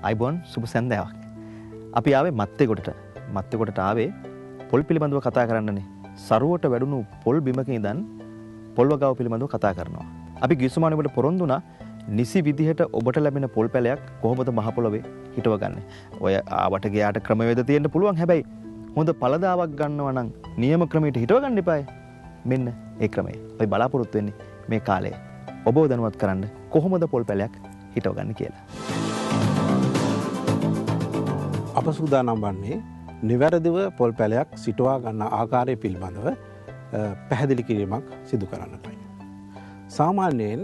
අයිබෝන් සුබ සන්ධ්‍යාවක්. අපි ආවේ මත්තේගොඩට. මත්තේගොඩට ආවේ පොල් පිළිබඳව කතා කරන්නනේ. සරුවට වැඩුණු පොල් බිමක ඉඳන් පොල් වගාව පිළිබඳව කතා කරනවා. අපි ගිසුමානේ ඔබට පොරොන්දු වුණා නිසි විදිහට ඔබට ලැබෙන පොල් පැලයක් කොහොමද මහ පොළොවේ හිටවගන්නේ. ඔය ආවට ගියාට ක්‍රමවේද තියෙන්න පුළුවන්. හැබැයි හොඳ පළදාවක් ගන්නවා නම් නියම ක්‍රමයට හිටව ගන්න එපායි. මෙන්න ඒ ක්‍රමය. අපි බලාපොරොත්තු වෙන්නේ මේ කාලය ඔබව දැනුවත් කරන්න කොහොමද පොල් පැලයක් හිටවගන්නේ කියලා. අප සූදානම් වන්නේ නිවැරදිව පොල් පැලයක් සිටවා ගන්න ආකාරය පිළිබඳව පැහැදිලි කිරීමක් සිදු කරන්නටයි. සාමාන්‍යයෙන්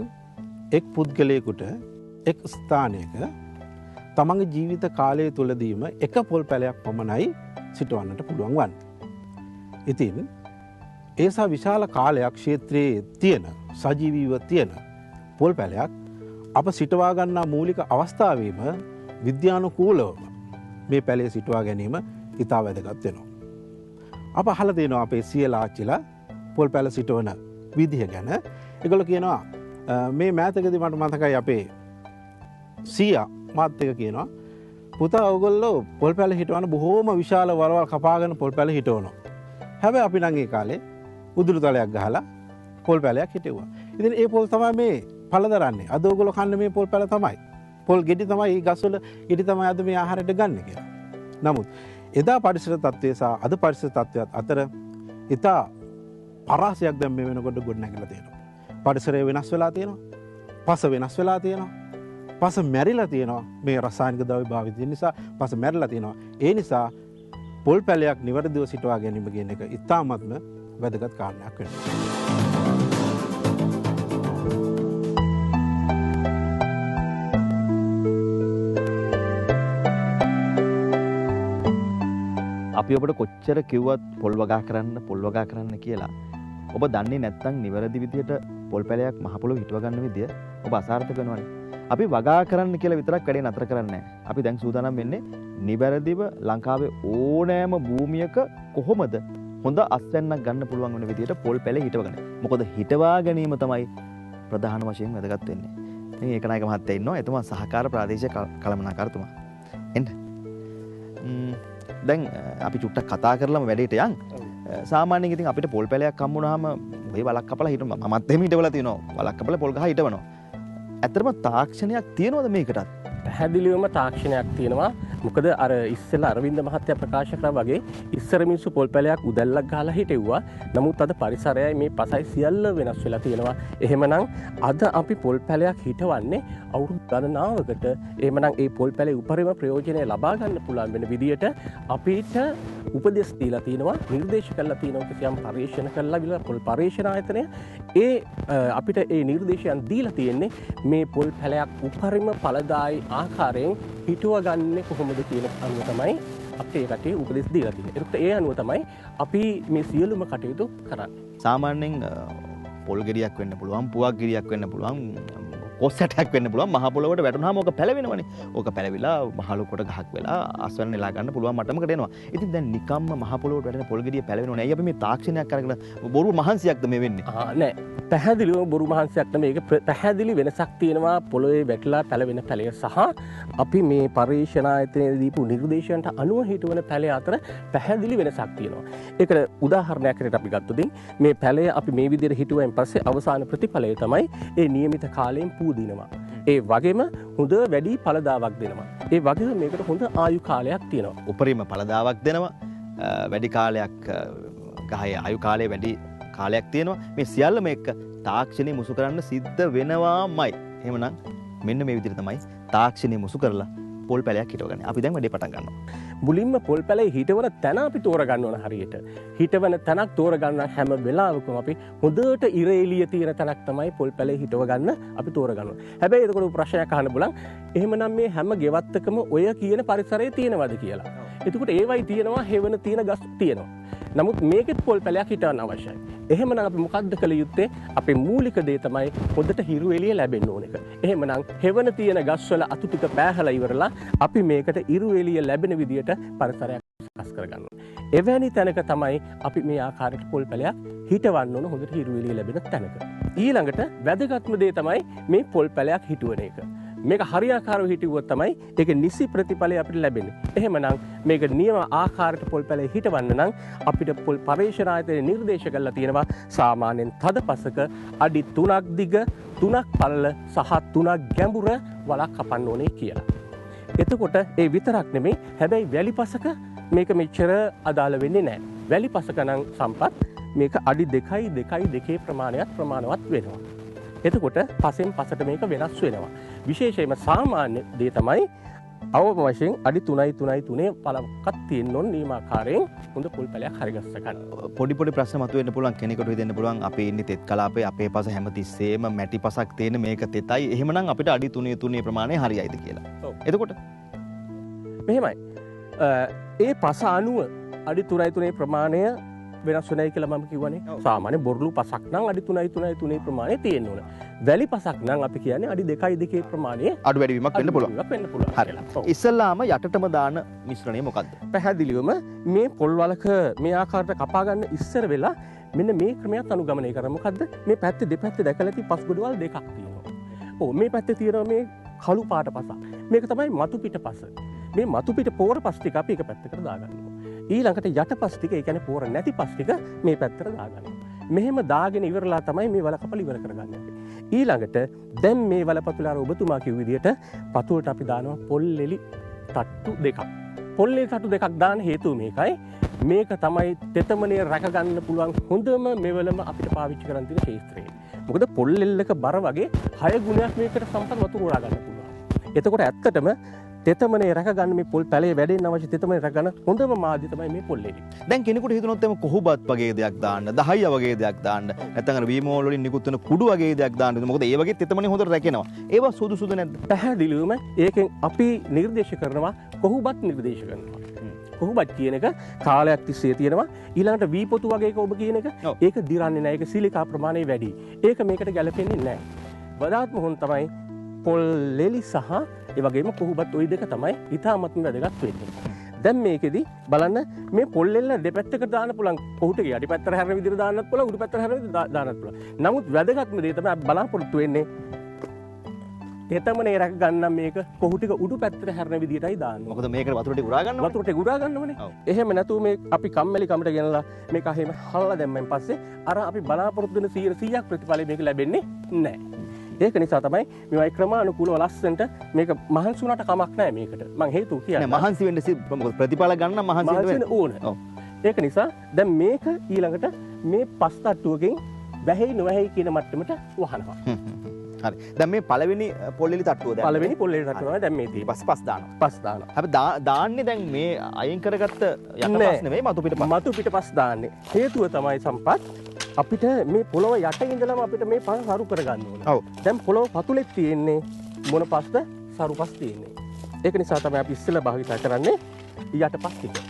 එක් පුද්ගලයෙකුට එක් ස්ථානයක තමන්ගේ ජීවිත කාලය තුළදීම එක පොල් පැලයක් පමණයි සිටවන්නට පුළුවන් වන්නේ. ඉතින් ඒසා විශාල කාලයක් ක්ෂේත්‍රයේ තියෙන සජීවීව තියෙන පොල් පැලයක් අප සිටවා ගන්නා මූලික අවස්ථාවේම විද්‍යානුකූලවම මේ පැලය සිටවා ගැනීම ඉතා වැදගත් වෙනවා. අප අහලා තියෙනවා අපේ සියලා ආච්චිලා පොල් පැල සිටවන විදිහ ගැන. ඒගොල්ලෝ කියනවා මේ මෑතකදී මට මතකයි අපේ සීයා මාත් එක කියනවා පුතා ඔයගොල්ලෝ පොල් පැල හිටවන බොහෝම විශාල වලවල් කපාගෙන පොල් පැල හිටවනවා. හැබැයි අපි නම් ඒ කාලේ උදුළු තලයක් ගහලා පොල් පැලයක් හිටෙව්වා. ඉතින් ඒ පොල් තමයි මේ පළ දරන්නේ. අද ඔයගොල්ලෝ කන්නේ මේ පොල් පැල තමයි. පොල් ගෙඩි තමයි මේ ගස්වල ගෙඩි තමයි අද මේ ආහාරයට ගන්න කියලා. නමුත් එදා පරිසර තත්ත්වය සහ අද පරිසර තත්ත්වයත් අතර ඉතා පරාසයක් දැන් මේ වෙනකොට ගොඩනැගිලා තියෙනවා. පරිසරය වෙනස් වෙලා තියෙනවා. පස වෙනස් වෙලා තියෙනවා. පස මැරිලා තියෙනවා. මේ රසායනික ද්‍රව්‍ය භාවිතය නිසා පස මැරිලා තියෙනවා. ඒ නිසා පොල් පැලයක් නිවැරදිව සිටවා ගැනීම කියන එක ඉතාමත්ම වැදගත් කාරණයක් වෙනවා. අපි ඔබට කොච්චර කිව්වත් පොල් වගා කරන්න පොල් වගා කරන්න කියලා ඔබ දන්නේ නැත්නම් නිවැරදි විදියට පොල් පැලයක් මහ පොළොවේ හිටව ගන්න විදිය ඔබ අසාර්ථක වෙනවනේ. අපි වගා කරන්න කියලා විතරක් වැඩේ නතර කරන්නේ නැහැ. අපි දැන් සූදානම් වෙන්නේ නිවැරදිව ලංකාවේ ඕනෑම භූමියක කොහොමද හොඳ අස්වැන්නක් ගන්න පුළුවන් වෙන විදියට පොල් පැලේ හිටව ගන්න. මොකද හිටවා ගැනීම තමයි ප්‍රධාන වශයෙන් වැදගත් වෙන්නේ. ඉතින් ඒකනායක මහත්තයා ඉන්නවා. එතුමා සහකාර ප්‍රාදේශීය කළමනාකාරතුමා. එන්න. දැන් අපි චුට්ටක් කතා කරලම වැඩේට යන්. සාමාන්‍යයෙන් ඉතින් අපිට පොල් පැලයක් හම්බුනහම ඔය වලක් කපලා හිටවනවා. මමත් එහෙම හිටවලා තියෙනවා. වලක් කපලා පොල් ගහ හිටවනවා. ඇත්තටම තාක්ෂණයක් තියෙනවද මේකටත්? පැහැදිලිවම තාක්ෂණයක් තියෙනවා. මොකද අර ඉස්සෙල්ලා අරවින්ද මහත්තයා ප්‍රකාශ කරා වගේ ඉස්සර මිනිස්සු පොල් පැලයක් උදැල්ලක් ගහලා හිටෙව්වා. නමුත් අද පරිසරයයි මේ පසයි සියල්ල වෙනස් වෙලා තියෙනවා. එහෙමනම් අද අපි පොල් පැලයක් හිටවන්නේ අවුරුදු ගණනාවකට. එහෙමනම් ඒ පොල් පැලේ උපරිම ප්‍රයෝජනය ලබා ගන්න පුළුවන් වෙන විදියට අපිට උපදෙස් දීලා තියෙනවා, නිර්දේශ කරලා තියෙනවා. කිසියම් පර්යේෂණ කරලා විලා පොල් පර්යේෂණ ආයතනය ඒ අපිට ඒ නිර්දේශයන් දීලා තියෙන්නේ මේ පොල් පැලයක් උපරිම ඵලදායී ආකාරයෙන් හිටව ගන්නේ කොහොමද කියන අනුව තමයි අපිට ඒ කටේ උපදෙස් දීලා තියෙන්නේ. ඒකට ඒ අනුව තමයි අපි මේ සියලුම කටයුතු කරන්නේ. සාමාන්‍යයෙන් පොල් ගෙඩියක් වෙන්න පුළුවන්, පුවක් ගෙඩියක් වෙන්න පුළුවන්, කොස් ඇටයක් වෙන්න පුළුවන්. මහ පොළොවට වැටුනහම ඕක පැලවෙනවනේ. ඕක පැලවිලා මහ ලොකුට ගහක් වෙලා අස්වැන්න නෙලා ගන්න පුළුවන් මට්ටමකට එනවා. ඉතින් දැන් නිකම්ම මහ පොළොවට වැටෙන පොල් ගෙඩිය පැලවෙනවනේ. ඇයි අපි මේ තාක්ෂණයක් අරගෙන බොරු මහන්සියක්ද මේ වෙන්නේ? නෑ. පැහැදිලිවම බොරු මහන්සියක් නෙමෙයි. ඒක පැහැදිලි වෙනසක් තියෙනවා පොළොවේ වැටිලා පැලවෙන පැලය සහ අපි මේ පර්යේෂණ ආයතනයේ දීපු නිර්දේශයන්ට අනුව හිටවන පැලය අතර පැහැදිලි වෙනසක් තියෙනවා. ඒකට උදාහරණයක් හැටියට අපි ගත්තොත් මේ පැලය අපි මේ විදිහට හිටුවෙන් පස්සේ අවසාන ප්‍රතිඵලය තමයි ඒ නියමිත කාලයෙන් පූ දිනවා. ඒ වගේම හොඳ වැඩි ඵලදාවක් දෙනවා. ඒ වගේම මේකට හොඳ ආයු කාලයක් තියෙනවා. උපරිම ඵලදාවක් දෙනවා. වැඩි කාලයක් ගහේ ආයු කාලය වැඩි කාලයක් තියෙනවා. මේ සියල්ලම එක්ක තාක්ෂණය මුසු කරන්න සිද්ධ වෙනවාමයි. එහෙමනම් මෙන්න මේ විදිහට තමයි තාක්ෂණය මුසු කරලා පොල් පැලයක් හිටවගන්නේ. අපි දැන් වැඩේ පටන් ගන්නවා. මුලින්ම පොල් පැලේ හිටවන තැන අපි තෝරගන්න ඕන හරියට. හිටවන තැනක් තෝරගන්න හැම වෙලාවකම අපි හොඳට ඉර එළිය තියෙන තැනක් තමයි පොල් පැලේ හිටව ගන්න අපි තෝරගන්න ඕන. හැබැයි එතකොට ප්‍රශ්නයක් අහන්න බලන් එහෙමනම් මේ හැම ගෙවත්තකම ඔය කියන පරිසරය තියෙනවද කියලා. එතකොට ඒවයි තියෙනවා, හෙවණ තියෙන ගස් තියෙනවා. නමුත් මේකෙත් පොල් පැලයක් හිටවන්න අවශ්‍යයි. එහෙමනම් අපි මොකද්ද කළ යුත්තේ? අපේ මූලික දේ තමයි හොඳට හිරු එළිය ලැබෙන්න ඕන එක. එහෙමනම් හෙවණ තියෙන ගස්වල අතු ටික පෑහලා ඉවරලා අපි මේකට ඉරු එළිය ලැබෙන විදියට පරිසරයක් සකස් කරගන්න ඕන. එවැනි තැනක තමයි අපි මේ ආකාරයට පොල් පැලයක් හිටවන්න ඕන, හොඳට හිරු එළිය ලැබෙන තැනක. ඊළඟට වැදගත්ම දේ තමයි මේ පොල් පැලයක් හිටවන එක. මේක හරියාකාරව හිටුවොත් තමයි ඒක නිසි ප්‍රතිඵලය අපිට ලැබෙන්නේ. එහෙමනම් මේක නියම ආකාරයට පොල් පැලේ හිටවන්න නම් අපිට පොල් පර්යේෂණ ආයතනයේ නිර්දේශ කරලා තියෙනවා සාමාන්‍යයෙන් තද පසක අඩි 3ක් දිග 3ක් පළල සහ 3ක් ගැඹුර වලක් කපන්න ඕනේ කියලා. එතකොට ඒ විතරක් නෙමෙයි, හැබැයි වැලි පසක මේක මෙච්චර අදාළ වෙන්නේ නැහැ. වැලි පසක නම් සම්පත් මේක අඩි 2යි 2යි 2 ප්‍රමාණයක් ප්‍රමාණවත් වෙනවා. එතකොට පසෙන් පසට මේක වෙනස් වෙනවා. විශේෂයෙන්ම සාමාන්‍ය දේ තමයි අවම වශයෙන් අඩි 3යි 3යි 3 පළලක් තියෙන්න ඕන නියමාකාරයෙන් හොඳ පොල් පැලයක් හරිගස්ස ගන්න. පොඩි පොඩි ප්‍රශ්න මතුවෙන්න පුළුවන්. කෙනෙකුට හිතෙන්න පුළුවන් අපි ඉන්නේ තෙත් කලාපේ, අපේ පස හැමතිස්සෙම මැටි පසක් තියෙන මේක තෙතයි. එහෙමනම් අපිට අඩි 3 3 ප්‍රමාණය හරියයිද කියලා. එතකොට මෙහෙමයි. ඒ පස අනුව අඩි 3යි 3 ප්‍රමාණය වෙනස් වෙනයි කියලා මම කිව්වනේ. සාමාන්‍ය බොරළු පසක් නම් අඩි 3යි 3යි 3 ප්‍රමාණය තියෙන්න ඕන. වැලි පසක් නම් අපි කියන්නේ අඩි 2යි 2 ප්‍රමාණය අඩු වැඩි වීමක් වෙන්න පුළුවන්. හරි. ඉස්සල්ලාම යටටම දාන මිශ්‍රණය මොකද්ද? පැහැදිලිවම මේ පොල් වලක මේ ආකාරයට කපා ගන්න ඉස්සර වෙලා මෙන්න මේ ක්‍රමයක් අනුගමනය කරා. මොකද්ද? මේ පැත්තේ දෙපැත්තේ දැකලා ඇති පස් ගොඩවල් දෙකක් තියෙනවා. ඔව්, මේ පැත්තේ තියෙනවා මේ කළු පාට පසක්. මේක තමයි මතු පිට පස. මේ මතු පිට පෝර පස් ටික අපි එක පැත්තකට දාගන්නවා. ඊළඟට යටපස් ටික, ඒ කියන්නේ පෝර නැති පස් ටික මේ පැත්තට දාගන්නවා. මෙහෙම දාගෙන ඉවරලා තමයි මේ වල කපල ඉවර කරගන්නේ අපි. ඊළඟට දැන් මේ වල පතුල අර ඔබතුමා කිව්ව විදිහට පතුලට අපි දානවා පොල් එලි තට්ටු දෙකක්. පොල් එලි තට්ටු දෙකක් දාන හේතුව මේකයි. මේක තමයි තෙතමනේ රැක ගන්න පුළුවන් හොඳම මෙවලම අපිට පාවිච්චි කරන් තියෙන ක්ෂේත්‍රය. මොකද පොල් එල්ලක බර වගේ 6 ගුණයක් මේකට සම්පත් වතුර උරා ගන්න පුළුවන්. එතකොට ඇත්තටම තෙතමනේ රැක ගන්න මේ පොල් පැලේ වැඩෙන්න අවශ්‍ය තෙතමනේ රැක ගන්න හොඳම මාධ්‍ය තමයි මේ පොල් එලි. දැන් කෙනෙකුට හිතුනොත් එම කොහොබත් වගේ දෙයක් දාන්න, දහයිය වගේ දෙයක් දාන්න, නැත්නම් අර වීමෝල් වලින් නිකුත් වෙන කුඩු වගේ දෙයක් දාන්න. මොකද ඒ වගේ තෙතමනේ හොඳට රැකෙනවා. ඒවා සුදුසුද නැද්ද? පැහැදිලිවම ඒකෙන් අපි නිර්දේශ කරනවා, කොහොබත් නිර්දේශ කරනවා. කොහොබත් කියන එක කාලයක් තිස්සේ තියෙනවා. ඊළඟට වී පොතු වගේ එක ඔබ කියන එක ඒක දිරන්නේ නැහැ. ඒක සිලිකා ප්‍රමාණය වැඩි. ඒක මේකට ගැලපෙන්නේ නැහැ. වඩාත්ම හොඳ තමයි පොල් ලෙලි සහ ඒ වගේම කොහොබත් ওই දෙක තමයි ඉතාමත්ම වැදගත් වෙන්නේ. දැන් මේකෙදි බලන්න මේ පොල් එල්ල දෙපැත්තකට දාන්න පුළුවන්. කොහුට යටි පැත්තට හැරෙන විදිහට දාන්නත් පුළුවන්, උඩු පැත්තට හැරෙන විදිහට දාන්නත් පුළුවන්. නමුත් වැදගත්ම දේ තමයි අපි බලාපොරොත්තු වෙන්නේ තෙතමනේ රැක ගන්න මේක කොහු ටික උඩු පැත්තට හැරෙන විදිහටයි දාන්න. මොකද මේකට වතුර ටික උරා ගන්න ඕනේ. වතුර ටික උරා ගන්න ඕනේ. එහෙම නැතුව මේ අපි කම්මැලි කමට ගෙනලා මේක එහෙම හලලා දැම්මෙන් පස්සේ අර අපි බලාපොරොත්තු වෙන 100% ප්‍රතිඵලය මේක ලැබෙන්නේ නැහැ. ඒක නිසා තමයි මේවයි ක්‍රමානුකූලව ලස්සනට මේක මහන්සි වුණාට කමක් නැහැ මේකට. මං හේතුව කියන්නේ. නෑ මහන්සි වෙන්න මොකද ප්‍රතිඵල ගන්න නම් මහන්සි වෙන්න ඕන. ඔව්. ඒක නිසා දැන් මේක ඊළඟට මේ පස් තට්ටුවකින් වැහෙයි නොවැහෙයි කියන මට්ටමට වහනවා. හරි. දැන් මේ පළවෙනි පොල් එලි තට්ටුව දැන්. පළවෙනි පොල් එලි තට්ටුව තමයි දැන් මේ තියෙන්නේ. පස් දානවා. පස් දානවා. හැබැයි දාන්නේ දැන් මේ අයින් කරගත්ත යටපස් නෙමෙයි මතු පිට පස්. මතු පිට පස් දාන්නේ. හේතුව තමයි සම්පත් අපිට මේ පොළොව යට ඉඳලම අපිට මේ පස සරු කරගන්න ඕන. ඔව්. දැන් පොළොව පතුලේ තියෙන්නේ මොන පස්ද? සරු පස් තියෙන්නේ. ඒක නිසා තමයි අපි ඉස්සෙල්ලා භාවිතා කරන්නේ යටපස් ටික.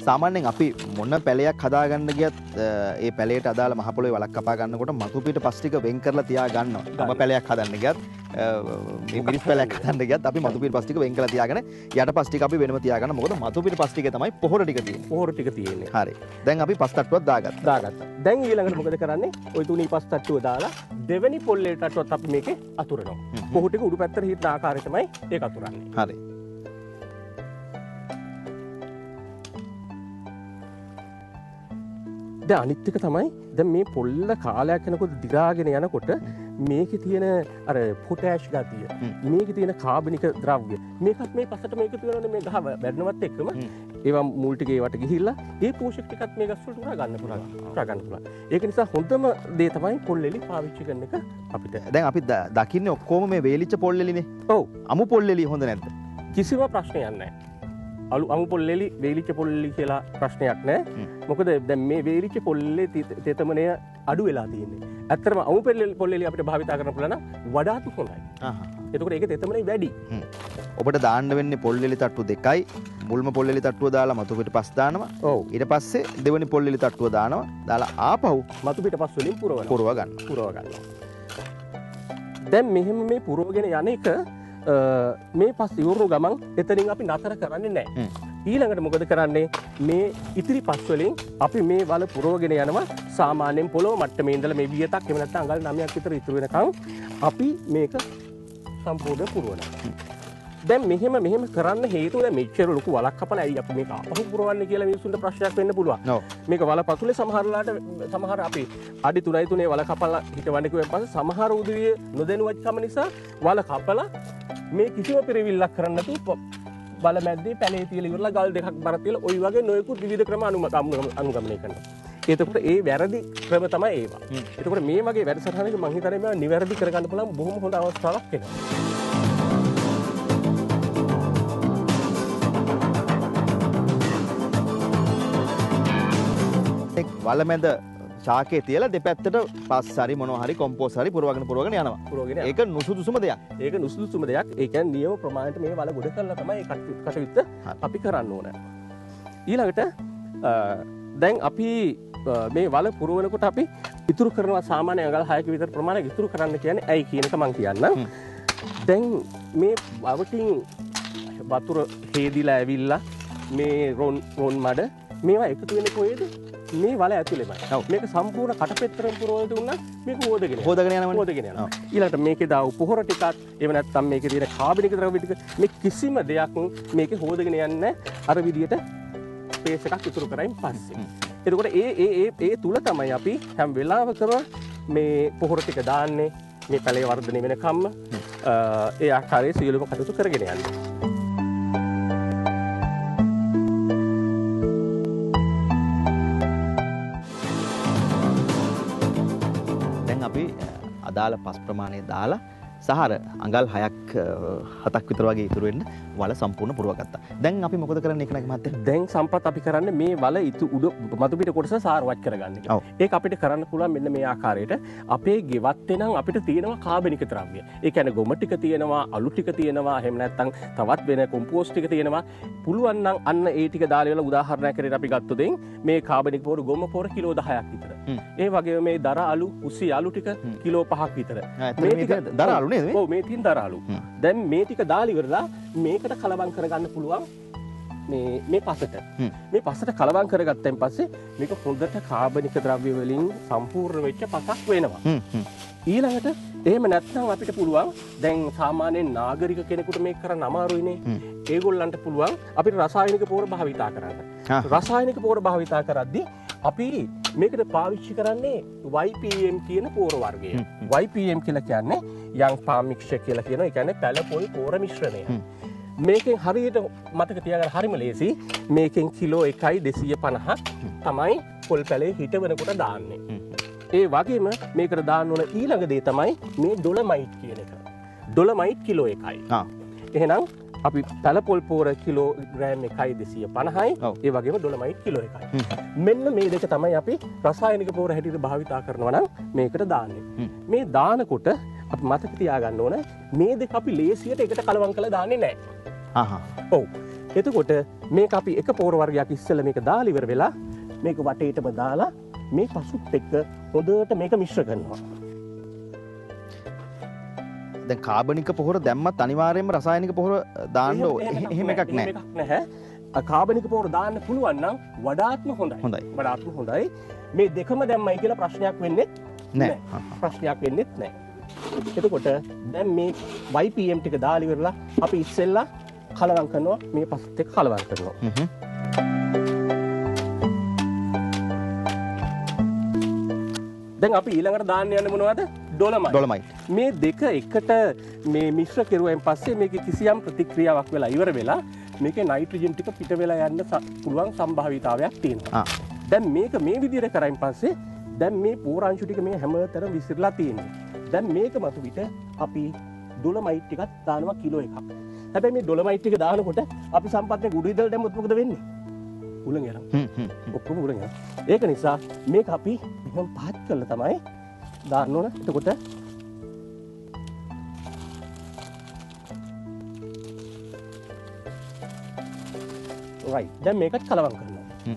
සාමාන්‍යයෙන් අපි මොන පැලයක් හදාගන්න ගියත් ඒ පැලයට අදාළ මහ පොළොවේ වලක් කපා ගන්නකොට මතු පිට පස් ටික වෙන් කරලා තියා ගන්නවා. අඹ පැලයක් හදන්න ගියත් මේ මිරිස් පැලයක් හදන්න ගියත් අපි මතු පිට පස් ටික වෙන් කරලා තියාගෙන යට පස් ටික අපි වෙනම තියාගන්න. මොකද මතු පිට පස් ටිකේ තමයි පොහොර ටික තියෙන්නේ. පොහොර ටික තියෙන්නේ. හරි. දැන් අපි පස් තට්ටුවක් දාගත්තා. දාගත්තා. දැන් ඊළඟට මොකද කරන්නේ? ওই තුනී පස් තට්ටුව දාලා දෙවෙනි පොල්ලේ තට්ටුවත් අපි මේකේ අතුරනවා. පොහොර ටික උඩු පැත්තට හිටන ආකාරය තමයි ඒක අතුරන්නේ. හරි. දැන් අනිත් එක තමයි දැන් මේ පොල්ල කාලයක් යනකොට දිරාගෙන යනකොට මේකේ තියෙන අර පොටෑෂ් ගතිය, මේකේ තියෙන කාබනික ද්‍රව්‍ය මේකත් මේ පසට මේක තියෙනවනේ මේ ගහ වැඩනවත් එක්කම ඒවා මුල් ටික ඒවට ගිහිල්ලා ඒ පෝෂක ටිකත් මේ ගස් වලට උරා ගන්න පුළුවන්. උරා ගන්න පුළුවන්. ඒක නිසා හොඳම දේ තමයි පොල් එලි පාවිච්චි කරන එක අපිට. දැන් අපි දකින්නේ ඔක්කොම මේ වේලිච්ච පොල් එලිනේ. ඔව්. අමු පොල් එලි හොඳ නැද්ද? කිසිම ප්‍රශ්නයක් නැහැ. අමු පොල් එලි වේලිච්ච පොල් එලි කියලා ප්‍රශ්නයක් නෑ. මොකද දැන් මේ වේලිච්ච පොල් එලි තෙතමනය අඩු වෙලා තියෙන්නේ. ඇත්තටම අමු පොල් එලි අපිට භාවිතා කරන්න පුළුවන් නම් වඩාත් හොඳයි. එතකොට ඒකේ තෙතමනය වැඩි. ඔබට දාන්න වෙන්නේ පොල් එලි තට්ටු දෙකයි. මුල්ම පොල් එලි තට්ටුව දාලා මතු පිට පස් දානවා. ඔව්. ඊට පස්සේ දෙවෙනි පොල් එලි තට්ටුව දානවා. දාලා ආපහු මතු පිට පස් වලින් පුරවනවා. පුරව ගන්නවා. පුරව ගන්නවා. දැන් මෙහෙම මේ පුරවගෙන යන එක මේ පස් ඉවුරු ගමන් එතනින් අපි නතර කරන්නේ නැහැ. ඊළඟට මොකද කරන්නේ? මේ ඉතිරි පස් වලින් අපි මේ වල පුරවගෙන යනවා. සාමාන්‍යයෙන් පොළොව මට්ටමේ ඉඳලා මේ වියතක් එහෙම නැත්නම් අඟල් 9ක් විතර ඉතුරු වෙනකන් අපි මේක සම්පූර්ණ පුරවනවා. දැන් මෙහෙම මෙහෙම කරන්න හේතුව දැන් මෙච්චර ලොකු වලක් කපලා ඇයි අපි මේක ආපහු පුරවන්නේ කියලා මිනිස්සුන්ට ප්‍රශ්නයක් වෙන්න පුළුවන්. මේක වල පතුලේ සමහර වෙලාවට සමහර අපි අඩි 3යි 3 වල කපලා හිටවන්න කිව්වන් පස්සේ සමහර උදවිය නොදැනුවත්කම නිසා වල කපලා මේ කිසිම පිරවිල්ලක් කරන්න නැතුව වල මැද්දේ පැලේ තියලා ඉවරලා ගල් දෙකක් බර තියලා ওই වගේ නොයෙකුත් විවිධ ක්‍රම අනුගමනය කරනවා. එතකොට ඒ වැරදි ක්‍රම තමයි ඒවා. එතකොට මේ වගේ වැඩසටහනක මං හිතන්නේ මේවා නිවැරදි කරගන්න පුළුවන් බොහොම හොඳ අවස්ථාවක් වෙනවා. වල මැද ශාකයේ තියලා දෙපැත්තට පස් හරි මොනවා හරි කොම්පෝස් හරි පුරවගෙන පුරවගෙන යනවා. ඒක නුසුදුසුම දෙයක්. ඒක නුසුදුසුම දෙයක්. ඒ කියන්නේ නියම ප්‍රමාණයට මේ වල ගොඩ කරලා තමයි ඒ කටයුත්ත අපි කරන්න ඕන. ඊළඟට දැන් අපි මේ වල පුරවනකොට අපි ඉතුරු කරනවා සාමාන්‍ය අඟල් 6ක විතර ප්‍රමාණයක් ඉතුරු කරන්න කියන්නේ ඇයි කියන එක මං කියන්නම්. දැන් මේ වවටින් වතුර හේදිලා ඇවිල්ලා මේ රොන් මඩ මේවා එකතු වෙන්නේ කොහෙද? මේ වල ඇතුළෙමයි. මේක සම්පූර්ණ කටපෙත්තරම පුරවලා දුන්නා මේක හොදගෙන යනවා. හොදගෙන යනවනේ. හොදගෙන යනවා. ඊළඟට මේකේ දාපු පොහොර ටිකත් එහෙම නැත්නම් මේකේ තියෙන කාබනික ද්‍රව්‍ය ටික මේ කිසිම දෙයක් මේකේ හොදගෙන යන්නේ අර විදියට ස්පේස් එකක් ඉතුරු කරයින් පස්සේ. එතකොට ඒ ඒ ඒ ඒ තුල තමයි අපි හැම වෙලාවකම මේ පොහොර ටික දාන්නේ මේ පැලේ වර්ධනය වෙනකම්ම ඒ ආකාරයේ සියලුම කටයුතු කරගෙන යන්නේ. අපි අදාළ පස් ප්‍රමාණය දාලා සහ අර අඟල් 6ක් 7ක් විතර වගේ ඉතුරු වෙන්න වල සම්පූර්ණ පුරව ගත්තා. දැන් අපි මොකද කරන්නේ ඒකනගේ මහත්තයා? දැන් සම්පත් අපි කරන්නේ මේ වල ඉතු උඩ මතු පිට කොටස සාරවත් කරගන්න එක. ඒක අපිට කරන්න පුළුවන් මෙන්න මේ ආකාරයට. අපේ ගෙවත්තේ නම් අපිට තියෙනවා කාබනික ද්‍රව්‍ය. ඒ කියන්නේ ගොම ටික තියෙනවා, අලු ටික තියෙනවා, එහෙම නැත්නම් තවත් වෙන කොම්පෝස්ට් ටික තියෙනවා. පුළුවන් නම් අන්න ඒ ටික දාලා ඉවරලා උදාහරණයක් හැටියට අපි ගත්තොත් මේ කාබනික පොර ගොම පොර කිලෝ 10ක් විතර. ඒ වගේම මේ දර අලු, උසි අලු ටික කිලෝ 5ක් විතර. මේ ටික දර අලු නේද මේ? ඔව් මේ තියෙන දර අලු. දැන් මේ ටික දාලා ඉවරලා මේකට කලවම් කරගන්න පුළුවන් මේ පසට. මේ පසට කලවම් කරගත්තන් පස්සේ මේක හොඳට කාබනික ද්‍රව්‍ය වලින් සම්පූර්ණ වෙච්ච පසක් වෙනවා. ඊළඟට එහෙම නැත්නම් අපිට පුළුවන් දැන් සාමාන්‍යයෙන් නාගරික කෙනෙකුට මේක කරන්න අමාරුයිනේ. ඒගොල්ලන්ට පුළුවන් අපිට රසායනික පොහොර භාවිතා කරන්න. රසායනික පොහොර භාවිතා කරද්දී අපි මේකට පාවිච්චි කරන්නේ YPM කියන පොහොර වර්ගය. YPM කියලා කියන්නේ යං පාම් මික්ස්චර් කියලා කියනවා. ඒ කියන්නේ පැල පොල් පොහොර මිශ්‍රණය. මේකෙන් හරියට මතක තියාගන්න හරිම ලේසි. මේකෙන් කිලෝ 1.250ක් තමයි පොල් පැලේ හිටවනකොට දාන්නේ. ඒ වගේම මේකට දාන්න ඕන ඊළඟ දේ තමයි මේ ඩොලමයිට් කියන එක. Dolomite kilo 1යි. එහෙනම් අපි පැල පොල් පොහොර කිලෝ ග්‍රෑම් 1.250යි. ඒ වගේම ඩොලමයිට් කිලෝ 1යි. මෙන්න මේ දෙක තමයි අපි රසායනික පොහොර හැටියට භාවිතා කරනවා නම් මේකට දාන්නේ. මේ දානකොට අපි මතක තියාගන්න ඕන මේ දෙක අපි ලේසියට එකට කලවම් කරලා දාන්නේ නැහැ. ඔව්. එතකොට මේක අපි එක පොහොර වර්ගයක් ඉස්සෙල්ලා මේක දාලා ඉවර වෙලා මේක වටේටම දාලා මේ පසුත් එක්ක හොඳට මේක මිශ්‍ර කරනවා. දැන් කාබනික පොහොර දැම්මත් අනිවාර්යයෙන්ම රසායනික පොහොර දාන්න ඕ එහෙම එකක් නැහැ. එහෙම එකක් නැහැ. කාබනික පොහොර දාන්න පුළුවන් නම් වඩාත්ම හොඳයි. වඩාත්ම හොඳයි. මේ දෙකම දැම්මයි කියලා ප්‍රශ්නයක් වෙන්නේ නැහැ. ප්‍රශ්නයක් වෙන්නේත් නැහැ. එතකොට දැන් මේ YPM ටික දාලා ඉවරලා අපි ඉස්සෙල්ලා කලවම් කරනවා මේ පසුත් එක්ක කලවම් කරනවා. දැන් අපි ඊළඟට දාන්න යන්නේ මොනවද? ඩොලමයිට්. මේ දෙක එකට මේ මිශ්‍ර කෙරුවෙන් පස්සේ මේකේ කිසියම් ප්‍රතික්‍රියාවක් වෙලා ඉවර වෙලා මේකේ නයිට්‍රජන් ටික පිට වෙලා යන්න පුළුවන් සම්භාවිතාවයක් තියෙනවා. දැන් මේක මේ විදිහට කරයින් පස්සේ දැන් මේ පෝරාංශු ටික මේ හැමතැනම විසිරලා තියෙනවා. දැන් මේක මතු පිට අපි ඩොලමයිට් ටිකක් දානවා කිලෝ එකක්. හැබැයි මේ ඩොලමයිට් ටික දානකොට අපි සම්පත්නේ ගුඩු ඉදල් දැම්මොත් මොකද වෙන්නේ? උලන් යනවා. ඔක්කොම උලන් යනවා. ඒක නිසා මේක අපි මෙහෙම පහත් කරලා තමයි දාන්න ඕන. එතකොට රයිට්. දැන් මේකත් කලවම් කරනවා.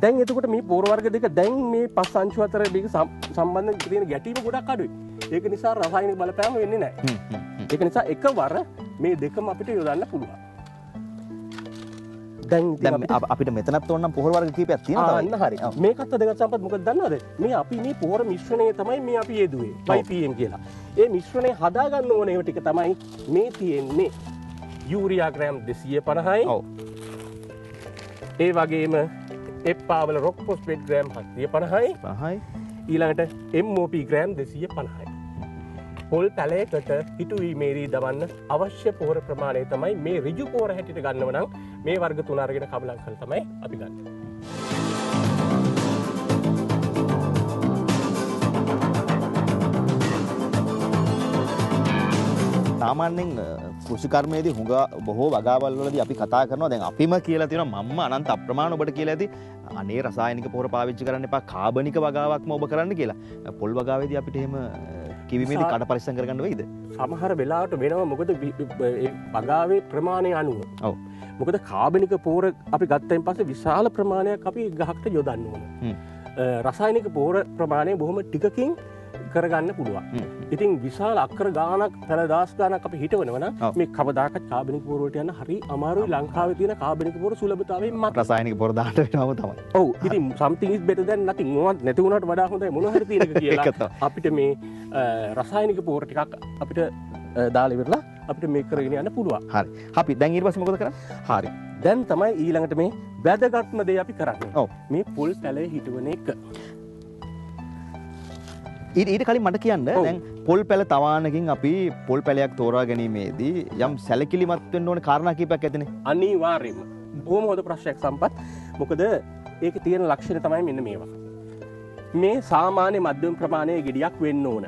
දැන් එතකොට මේ පොර වර්ග දෙක දැන් මේ පස් අංශු අතර මේක සම්බන්ධ තියෙන ගැටීම ගොඩක් අඩුයි. ඒක නිසා රසායනික බලපෑම වෙන්නේ නැහැ. ඒක නිසා එකවර මේ දෙකම අපිට යොදන්න පුළුවන්. දැන් ඉතින් අපිට මෙතනත් ඕන නම් පොහොර වර්ග කීපයක් තියෙනවා තව. අන්න හරි. මේකත් වැදගත් සම්පත්. මොකද දන්නවද? මේ අපි මේ පොහොර මිශ්‍රණය තමයි මේ අපි යෙදුවේ YPM කියලා. ඒ මිශ්‍රණය හදා ගන්න ඕන ඒවා ටික තමයි මේ තියෙන්නේ. යූරියා ග්‍රෑම් 250යි. ඔව්. ඒ වගේම එප්පාවල රොක් ෆොස්ෆේට් ග්‍රෑම් 750යි. 50යි. ඊළඟට MOP gram 250යි. පොල් පැලයකට හිටුවීමේදී දවන්න අවශ්‍ය පොහොර ප්‍රමාණය තමයි මේ ඍජු පොහොර හැටියට ගන්නව නම් මේ වර්ග තුන අරගෙන කබලම් කරලා තමයි අපි ගන්න. සාමාන්‍යයෙන් කෘෂිකර්මයේදී හුඟ බොහෝ වගාවල් වලදී අපි කතා කරනවා. දැන් අපිම කියලා තියෙනවා මම්ම අනන්ත අප්‍රමාණ ඔබට කියලා ඇති අනේ රසායනික පොහොර පාවිච්චි කරන්න එපා, කාබනික වගාවක්ම ඔබ කරන්න කියලා. පොල් වගාවේදී අපිට එහෙම කිවිමේදී කඩ පරිස්සම් කරගන්න වෙයිද? සමහර වෙලාවට වෙනවා. මොකද ඒ වගාවේ ප්‍රමාණය අනුව. ඔව්. මොකද කාබනික පොහොර අපි ගත්තයින් පස්සේ විශාල ප්‍රමාණයක් අපි ගහකට යොදන්න ඕන. රසායනික පොහොර ප්‍රමාණය බොහොම ටිකකින් කරගන්න පුළුවන්. ඉතින් විශාල අක්කර ගාණක් පැල දහස් ගාණක් අපි හිටවනවා නම් මේ කවදාකවත් කාබනික පොහොර වලට යන්න හරි අමාරුයි. ලංකාවේ තියෙන කාබනික පොහොර සුලභතාවයෙන් මත රසායනික පොහොර දාන්න වෙනවම තමයි. ඔව්. ඉතින් something is better than nothing. මොනවත් නැති වුණාට වඩා හොඳයි මොන හරි තියෙන එක කියලා අපිට මේ රසායනික පොහොර ටිකක් අපිට දාලා ඉවරලා අපිට මේක කරගෙන යන්න පුළුවන්. හරි. අපි දැන් ඊට පස්සේ මොකද කරන්නේ? හරි. දැන් තමයි ඊළඟට මේ වැදගත්ම දේ අපි කරන්නේ. ඔව්. මේ පොල් පැලේ හිටවන එක. ඊට කලින් මට කියන්න දැන් පොල් පැල තවානකින් අපි පොල් පැලයක් තෝරා ගැනීමේදී යම් සැලකිලිමත් වෙන්න ඕන කාරණා කීපයක් ඇතිනේ. අනිවාර්යයෙන්ම. බොහොම හොඳ ප්‍රශ්නයක් සම්පත්. මොකද ඒකේ තියෙන ලක්ෂණ තමයි මෙන්න මේවා. මේ සාමාන්‍ය මධ්‍යම ප්‍රමාණයේ ගෙඩියක් වෙන්න ඕන.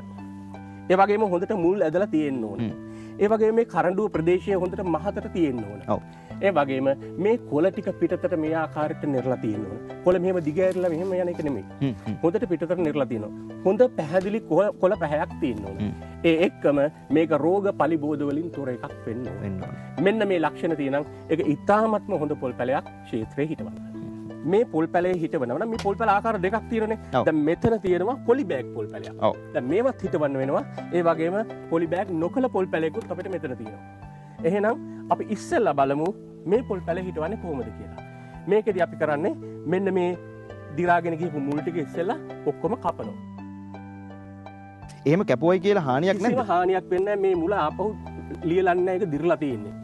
ඒ වගේම හොඳට මුල් ඇදලා තියෙන්න ඕන. ඒ වගේම මේ කරඬුව ප්‍රදේශයේ හොඳට මහතට තියෙන්න ඕන. ඔව්. ඒ වගේම මේ කොළ ටික පිටතට මේ ආකාරයට නිරලා තියෙන්න ඕන. කොළ මෙහෙම දිග ඇරලා මෙහෙම යන එක නෙමෙයි. හොඳට පිටතට නිරලා තියෙනවා. හොඳ පැහැදිලි කොළ පැහැයක් තියෙන්න ඕන. ඒ එක්කම මේක රෝග පලිබෝධ වලින් තොර එකක් වෙන්න ඕන. මෙන්න මේ ලක්ෂණ තියෙනම් ඒක ඉතාමත්ම හොඳ පොල් පැලයක් ක්ෂේත්‍රයේ හිටවන්න. මේ පොල් පැලේ හිටවනවා නම් මේ පොල් පැල ආකාර දෙකක් තියෙනනේ. දැන් මෙතන තියෙනවා පොලි බෑග් පොල් පැලයක්. දැන් මේවත් හිටවන්න වෙනවා. ඒ වගේම පොලි බෑග් නොකල පොල් පැලයකුත් අපිට මෙතන තියෙනවා. එහෙනම් අපි ඉස්සෙල්ලා බලමු මේ පොල් පැල හිටවන්නේ කොහොමද කියලා. මේකෙදි අපි කරන්නේ මෙන්න මේ දිරාගෙන ගිහපු මුල් ටික ඉස්සෙල්ලා ඔක්කොම කපනවා. එහෙම කැපුවයි කියලා හානියක් නැද්ද? කිසිම හානියක් වෙන්නේ නැහැ. මේ මුල ආපහු ලියලන්නේ නැහැ. ඒක දිරලා තියෙන්නේ.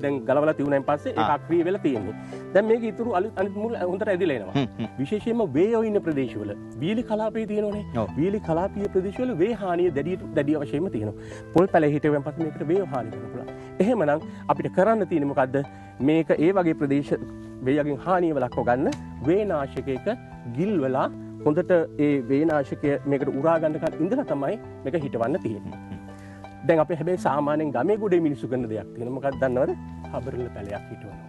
දැන් ගලවලා තියුණාන් පස්සේ ඒක අක්‍රීය වෙලා තියෙන්නේ. දැන් මේක ඉතුරු අනිත් මුල් හොඳට ඇදිලා එනවා. විශේෂයෙන්ම වේයෝ ඉන්න ප්‍රදේශවල වීලි කලාපයේ තියෙනවනේ. වීලි කලාපීය ප්‍රදේශවල වේ හානිය දැඩි වශයෙන්ම තියෙනවා. පොල් පැලේ හිටුවෙන් පස්සේ මේකට වේයෝ හානි කරන්න පුළුවන්. එහෙමනම් අපිට කරන්න තියෙන්නේ මොකද්ද? මේක ඒ වගේ ප්‍රදේශ වේයගෙන් හානිය වළක්ව ගන්න වේනාශකයක ගිල්වලා හොඳට ඒ වේනාශකය මේකට උරා ගන්නකන් ඉඳලා තමයි මේක හිටවන්න තියෙන්නේ. දැන් අපි හැබැයි සාමාන්‍යයෙන් ගමේ ගොඩේ මිනිස්සු කරන දෙයක් තියෙනවා. මොකක්ද දන්නවද? හබරල පැලයක් හිටවනවා.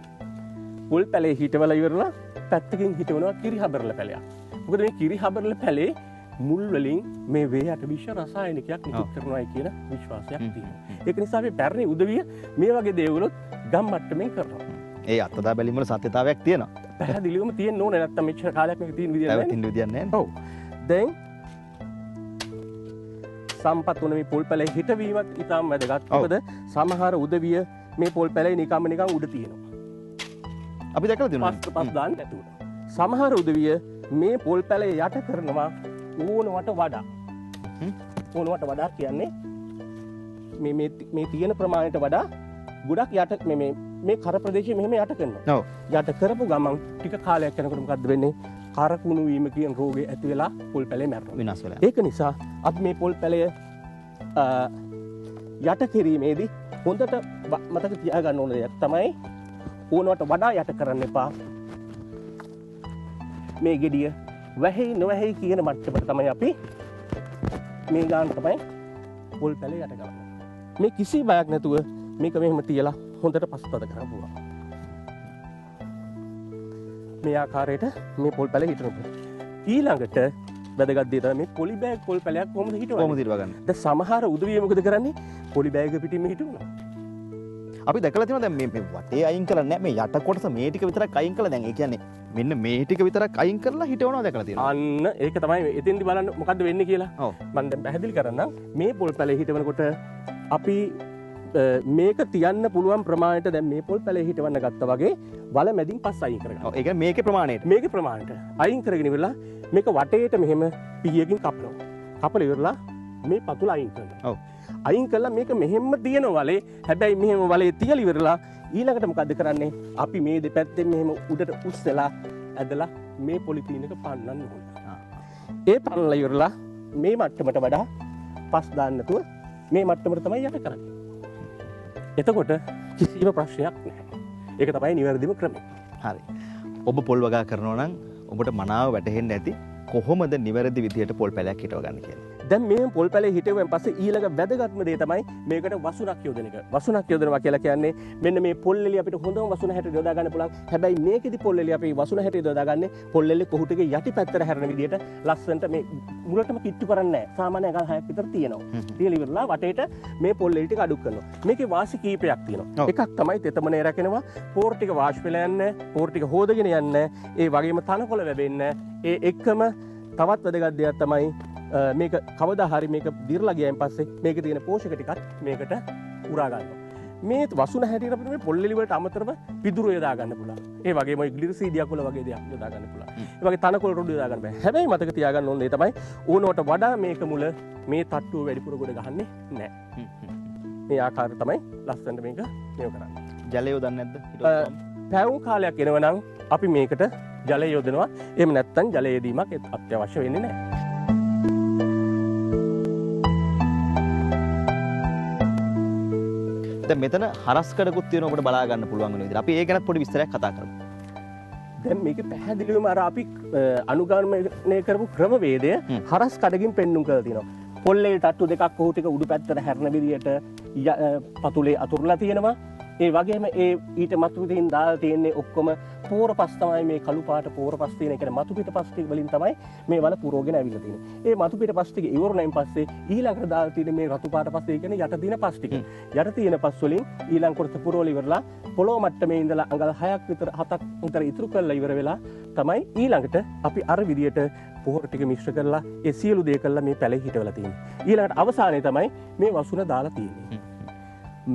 පොල් පැලේ හිටවලා ඉවරලා පැත්තකින් හිටවනවා කිරි හබරල පැලයක්. මොකද මේ කිරි හබරල පැලේ මුල් වලින් මේ වේයට විෂ රසායනිකයක් නිකුත් කරනවායි කියන විශ්වාසයක් තියෙනවා. ඒක නිසා අපි පැරණි උදවිය මේ වගේ දේවලුත් ගම් මට්ටමින් කරනවා. ඒ අත්දැක බැලීම වල සත්‍යතාවයක් තියෙනවා. පැහැදිලිවම තියෙන්න ඕනේ. නැත්තම් මෙච්චර කාලයක් මේක තියෙන විදියක් නැහැ. තියෙන විදියක් නැහැ. ඔව්. දැන් සම්පත් වුණ මේ පොල් පැලේ හිටවීමත් ඉතාම වැදගත්. මොකද සමහර උදවිය මේ පොල් පැලේ නිකම්ම නිකන් උඩ තියෙනවා. අපි දැකලා තියෙනවා. පස් දාන්න නැතුව. සමහර උදවිය මේ පොල් පැලේ යට කරනවා ඕනවට වඩා. ඕනවට වඩා කියන්නේ මේ මේ මේ තියෙන ප්‍රමාණයට වඩා ගොඩක් යට මේ මේ මේ කර ප්‍රදේශයේ මෙහෙම යට කරනවා. ඔව්. යට කරපු ගමන් ටික කාලයක් යනකොට මොකද්ද වෙන්නේ? කරකුණු වීම කියන රෝගේ ඇති වෙලා පොල් පැලේ මැරෙනවා. විනාශ වෙලා. ඒක නිසා අපි මේ පොල් පැලය යට කිරීමේදී හොඳට මතක තියාගන්න ඕන දෙයක් තමයි ඕනවට වඩා යට කරන්න එපා. මේ ගෙඩිය වැහෙයි නොවැහෙයි කියන මට්ටමට තමයි අපි මේ ගාන තමයි පොල් පැලේ යට කරන්නේ. මේ කිසි බයක් නැතුව මේක මෙහෙම තියලා හොඳට පසුතද කරන්න පුළුවන්. මේ ආකාරයට මේ පොල් පැලේ හිටනකොට ඊළඟට වැදගත් දේ තමයි මේ පොලි බෑග් පොල් පැලයක් කොහොමද හිටවන්නේ? කොහොමද හිටවගන්නේ? දැන් සමහර උදවිය මොකද කරන්නේ? පොලි බෑග් පිටින්ම හිටවනවා. අපි දැකලා තියෙනවා දැන් මේ වටේ අයින් කරලා නෑ, මේ යට කොටස මේ ටික විතරක් අයින් කළා. දැන් ඒ කියන්නේ මෙන්න මේ ටික විතරක් අයින් කරලා හිටවනවා දැකලා තියෙනවා. අන්න ඒක තමයි එතෙන්දි බලන්න මොකද්ද වෙන්නේ කියලා. ඔව්. මම දැන් පැහැදිලි කරන්නම්. මේ පොල් පැලේ හිටවනකොට අපි මේක තියන්න පුළුවන් ප්‍රමාණයට දැන් මේ පොල් පැලේ හිටවන්න ගත්තා වගේ වල මැදින් පස් අයින් කරගන්න. ඔව්, ඒ කියන්නේ මේකේ ප්‍රමාණයට. මේකේ ප්‍රමාණයට අයින් කරගෙන ඉවරලා මේක වටේට මෙහෙම පිහියකින් කපනවා. කපලා ඉවරලා මේ පතුල අයින් කරනවා. ඔව්. අයින් කළා මේක මෙහෙම්ම තියෙන වලේ. හැබැයි මෙහෙම වලේ තියලා ඉවරලා ඊළඟට මොකද්ද කරන්නේ? අපි මේ දෙපැත්තෙන් මෙහෙම උඩට උස්සලා ඇදලා මේ පොලිතීන් එක පන්නන්න ඕනේ. ඒ පන්නලා ඉවරලා මේ මට්ටමට වඩා පස් දාන්න නැතුව මේ මට්ටමට තමයි යට කරන්නේ. එතකොට කිසිම ප්‍රශ්නයක් නැහැ. ඒක තමයි නිවැරදිම ක්‍රමය. හරි. ඔබ පොල් වගා කරනවා නම් ඔබට මනාව වැටහෙන්න ඇති කොහොමද නිවැරදි විදියට පොල් පැලයක් හිටව ගන්න කියලා. දැන් මේ පොල් පැලේ හිටෙව්වන් පස්සේ ඊළඟ වැදගත්ම දේ තමයි මේකට වසුනක් යොදන එක. වසුනක් යොදනවා කියලා කියන්නේ මෙන්න මේ පොල් එළිය අපිට හොඳම වසුන හැටියට යොදා ගන්න පුළුවන්. හැබැයි මේකෙදි පොල් එළිය අපි වසුන හැටියට යොදාගන්නේ පොල් එළිය කොහුටගේ යටි පැත්තට හැරෙන විදියට ලස්සනට මේ මුලටම කිට්ටු කරන්නේ නැහැ. සාමාන්‍ය අඟල් 6ක් විතර තියෙනවා. තියලා ඉවරලා වටේට මේ පොල් එළිය ටික අඩු කරනවා. මේකේ වාසි කීපයක් තියෙනවා. එකක් තමයි තෙතමනේ රැකෙනවා, පෝර් ටික වාෂ්ප වෙලා යන්නේ, පෝර් ටික හොදගෙන යන්නේ, ඒ වගේම තනකොළ වැවෙන්නේ. ඒ එක්කම තවත් වැදගත් දෙයක් තමයි මේක කවදා හරි මේක දිරලා ගියන් පස්සේ මේකේ තියෙන පෝෂක ටිකත් මේකට උරා ගන්නවා. මේ වසුන හැටියට අපිට මේ පොල් එලි වලට අමතරව පිදුරු යොදා ගන්න පුළුවන්. ඒ වගේම ඔය ග්ලිසීඩියා කොළ වගේ දෙයක් යොදා ගන්න පුළුවන්. ඒ වගේ තනකොළ රොඩු යොදා ගන්න බෑ. හැබැයි මතක තියාගන්න ඕන දේ තමයි ඕනවට වඩා මේක මුල මේ තට්ටුව වැඩිපුර ගොඩ ගහන්නේ නෑ. මේ ආකාරය තමයි ලස්සනට මේක මේව කරන්නේ. ජලය යොදන්නේ නැද්ද? පැවුම් කාලයක් එනවා නම් අපි මේකට ජලය යොදනවා. එහෙම නැත්නම් ජලය යෙදීමක් අත්‍යවශ්‍ය වෙන්නේ නෑ. දැන් මෙතන හරස් කඩකුත් තියෙනවා ඔබට බලා ගන්න පුළුවන් වෙන විදිහට. අපි ඒ ගැනත් පොඩි විස්තරයක් කතා කරමු. දැන් මේක පැහැදිලිවම අර අපි අනුගමනය කරපු ක්‍රමවේදය හරස් කඩකින් පෙන්නුම් කරලා තියෙනවා. පොල්ලේ තට්ටු දෙකක් කොහු ටික උඩු පැත්තට හැරෙන විදිහට පතුලේ අතුරලා තියෙනවා. ඒ වගේම ඒ ඊට මතු පිටින් දාලා තියෙන්නේ ඔක්කොම පෝර පස් තමයි. මේ කළු පාට පෝර පස් තියෙන. ඒ කියන්නේ මතු පිට පස් ටික වලින් තමයි මේ වල පුරවගෙන ඇවිල්ලා තියෙන්නේ. ඒ මතු පිට පස් ටික ඉවරුණයින් පස්සේ ඊළඟට දාලා තියෙන්නේ මේ රතු පාට පස්, ඒ කියන්නේ යට තියෙන පස් ටික. යට තියෙන පස් වලින් ඊළඟ කොටස පුරවලා ඉවරලා පොළොව මට්ටමේ ඉඳලා අඟල් 6ක් විතර 7ක් විතර ඉතුරු කරලා ඉවර වෙලා තමයි ඊළඟට අපි අර විදියට පොහොර ටික මිශ්‍ර කරලා ඒ සියලු දේ කරලා මේ පැලේ හිටවලා තියෙන්නේ. ඊළඟට අවසානයේ තමයි මේ වසුන දාලා තියෙන්නේ.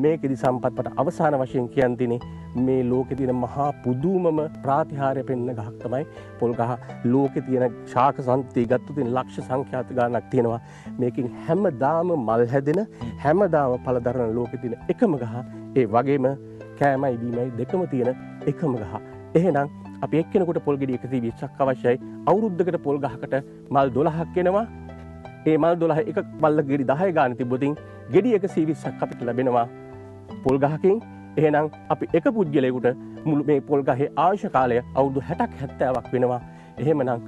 මේකෙදි සම්පත්පට අවසාන වශයෙන් කියන් තියෙන්නේ මේ ලෝකේ තියෙන මහා පුදුමම ප්‍රාතිහාර්ය පෙන්න ගහක් තමයි පොල් ගහ. ලෝකේ තියෙන ශාක සන්තති ගත්තු තියෙන ලක්ෂ සංඛ්‍යාත ගාණක් තියෙනවා. මේකෙන් හැමදාම මල් හැදෙන, හැමදාම ඵල දරන ලෝකේ තියෙන එකම ගහ. ඒ වගේම කෑමයි බීමයි දෙකම තියෙන එකම ගහ. එහෙනම් අපි එක්කෙනෙකුට පොල් ගෙඩි 120ක් අවශ්‍යයි. අවුරුද්දකට පොල් ගහකට මල් 12ක් එනවා. ඒ මල් 12 එක මල්ලක ගෙඩි 10 ගාන තිබ්බොතින් ගෙඩි 120ක් අපිට ලැබෙනවා පොල් ගහකින්. එහෙනම් අපි එක පුද්ගලයෙකුට මුළු මේ පොල් ගහේ ආයුෂ කාලය අවුරුදු 60ක් 70ක් වෙනවා. එහෙමනම්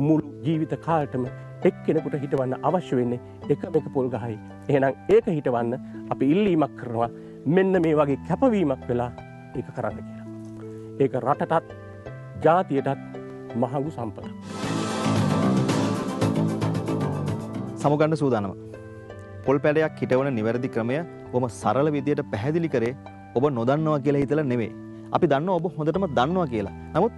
මුළු ජීවිත කාලෙටම එක්කෙනෙකුට හිටවන්න අවශ්‍ය වෙන්නේ එකම එක පොල් ගහයි. එහෙනම් ඒක හිටවන්න අපි ඉල්ලීමක් කරනවා මෙන්න මේ වගේ කැපවීමක් වෙලා ඒක කරන්න කියලා. ඒක රටටත් ජාතියටත් මහඟු සම්පතක්. සමුගන්න සූදානම. පොල් පැලයක් හිටවන නිවැරදි ක්‍රමය බොහොම සරල විදියට පැහැදිලි කරේ ඔබ නොදන්නවා කියලා හිතලා නෙමෙයි. අපි දන්නවා ඔබ හොඳටම දන්නවා කියලා. නමුත්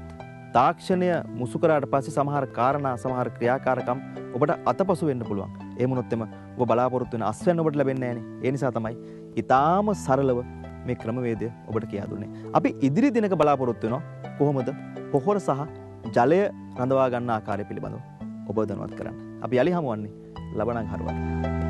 තාක්ෂණය මුසු කරාට පස්සේ සමහර කාරණා සමහර ක්‍රියාකාරකම් ඔබට අතපසු වෙන්න පුළුවන්. ඒ වුණොත් එම ඔබ බලාපොරොත්තු වෙන අස්වැන්න ඔබට ලැබෙන්නේ නැහනේ. ඒ නිසා තමයි ඊටාම සරලව මේ ක්‍රමවේදය ඔබට කියා දුන්නේ. අපි ඉදිරි දිනක බලාපොරොත්තු වෙනවා කොහොමද පොහොර සහ ජලය රඳවා ගන්න ආකාරය පිළිබඳව ඔබ දැනුවත් කරන්න. අපි යලි හමුවන්නේ ලබන අඟහරුවාදා.